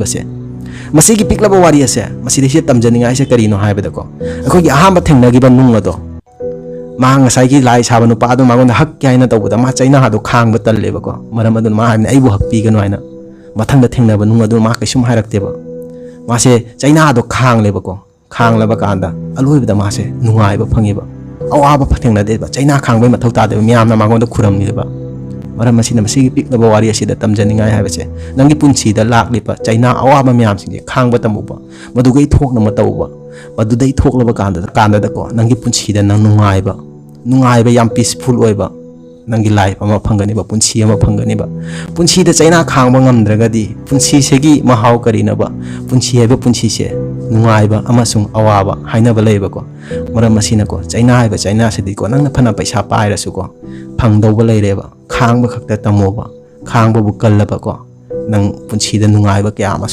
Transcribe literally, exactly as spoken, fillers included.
ꯁꯦ꯫ ꯃꯁꯤꯒꯤ ꯄꯤꯛꯂꯕ ꯋꯥꯔꯤ ꯑꯁꯦ, ꯃꯁꯤꯗꯩꯁꯤꯗ ꯇꯝꯖꯅꯤꯡꯉꯥꯏꯁꯦ ꯀꯔꯤꯅꯣ ꯍꯥꯏꯕꯗꯀꯣ, ꯑꯩꯈꯣꯏꯒꯤ ꯑꯍꯥꯟꯕ ꯊꯦꯡꯅꯈꯤꯕ ꯅꯨꯡ ꯑꯗꯣ, ꯃꯥ ꯉꯁꯥꯏꯒꯤ ꯂꯥꯏ ꯁꯥꯕ ꯅꯨꯄꯥ ꯑꯗꯨ ꯃꯉꯣꯟꯗ ꯍꯛꯀꯦ ꯍꯥꯏꯅ ꯇꯧꯕꯗ, ꯃꯥ ꯆꯩꯅꯥꯗꯣ ꯈꯥꯡꯕ ꯇꯜꯂꯦꯕꯀꯣ꯫ ꯃꯔꯝ ꯑꯗꯨꯅ ꯃꯥ ꯍꯥꯏꯕꯅꯤ, "ꯑꯩꯕꯨ ꯍꯛꯄꯤꯒꯅꯨ" ꯍꯥꯏꯅ꯫ ꯃꯊꯪꯗ ꯊꯦꯡꯅꯕ ꯅꯨꯡ ꯑꯗꯨ ꯃꯥ ꯀꯩꯁꯨꯝ ꯍꯥꯏꯔꯛꯇꯦꯕ꯫ ꯃꯥꯁꯦ ꯆꯩꯅꯥꯗꯣ ꯈꯥꯡꯂꯦꯕꯀꯣ꯫ ꯈꯥꯡꯂꯕ ꯀꯥꯟꯗ ꯑꯂꯣꯏꯕꯗ ꯃꯥꯁꯦ ꯅꯨꯡꯉꯥꯏꯕ ꯐꯪꯉꯦꯕ꯫ ꯑꯋꯥꯕ ꯊꯦꯡꯅꯗꯦꯕ꯫ ꯆꯩꯅꯥ ꯈꯥꯡꯕꯩ ꯃꯊꯧ ꯇꯥꯗꯦꯕ꯫ ꯃꯤꯌꯥꯝꯅ ꯃꯉꯣꯟꯗ ꯈꯨꯔꯝꯃꯤꯕ꯫ ꯃꯔꯝ ꯑꯁꯤꯅ, ꯃꯁꯤꯒꯤ ꯄꯤꯛꯂꯕ ꯋꯥꯔꯤ ꯑꯁꯤꯗ ꯇꯝꯖꯅꯤꯡꯉꯥꯏ ꯍꯥꯏꯕꯁꯦ, ꯅꯪꯒꯤ ꯄꯨꯟꯁꯤꯗ ꯂꯥꯛꯂꯤꯕ ꯆꯩꯅꯥ ꯑꯋꯥꯕ ꯃꯌꯥꯝꯁꯤꯡꯁꯦ ꯈꯥꯡꯕ ꯇꯝꯃꯨꯕ, ꯃꯗꯨꯒꯩ ꯊꯣꯛꯅꯕ ꯇꯧꯕ, ꯃꯗꯨꯗꯩ ꯊꯣꯛꯂꯕ ꯀꯥꯟꯗ, ꯀꯥꯟꯗꯗꯀꯣ, ꯅꯪꯒꯤ ꯄꯨꯟꯁꯤꯗ ꯅꯪ ꯅꯨꯡꯉꯥꯏꯕ, ꯅꯨꯡꯉꯥꯏꯕ, ꯌꯥꯝ peaceful ꯑꯣꯏꯕ ꯅꯪꯒꯤ life ꯑꯃ ꯐꯪꯒꯅꯤꯕ, ꯄꯨꯟꯁꯤ ꯑꯃ ꯐꯪꯒꯅꯤꯕ꯫ ꯄꯨꯟꯁꯤꯗ ꯆꯩꯅꯥ ꯈꯥꯡꯕ ꯉꯝꯗ꯭ꯔꯒꯗꯤ ꯄꯨꯟꯁꯤꯁꯤꯒꯤ ꯃꯍꯥꯎ ꯀꯔꯤꯅꯣꯕ? ꯄꯨꯟꯁꯤ ꯍꯥꯏꯕ ꯄꯨꯟꯁꯤꯁꯦ ꯅꯨꯡꯉꯥꯏꯕ ꯑꯃꯁꯨꯡ ꯑꯋꯥꯕ ꯍꯥꯏꯅꯕ ꯂꯩꯌꯦꯕꯀꯣ꯫ ꯃꯔꯝ ꯑꯁꯤꯅꯀꯣ, ꯆꯩꯅꯥ ꯍꯥꯏꯕ ꯆꯩꯅꯥꯁꯤꯗꯤꯀꯣ, ꯅꯪꯅ ꯐꯅ ꯄꯩꯁꯥ ꯄꯥꯏꯔꯁꯨꯀꯣ, ꯐꯪꯗꯧꯕ ꯂꯩꯔꯦꯕ꯫ ꯈꯥꯡꯕ ꯈꯛꯇ ꯇꯝꯃꯣꯕ꯫ ꯈꯥꯡꯕꯕꯨ ꯀꯜꯂꯕꯀꯣ, ꯅꯪ ꯄꯨꯟꯁꯤꯗ ꯅꯨꯡꯉꯥꯏꯕ ꯀꯌꯥ ꯑꯃ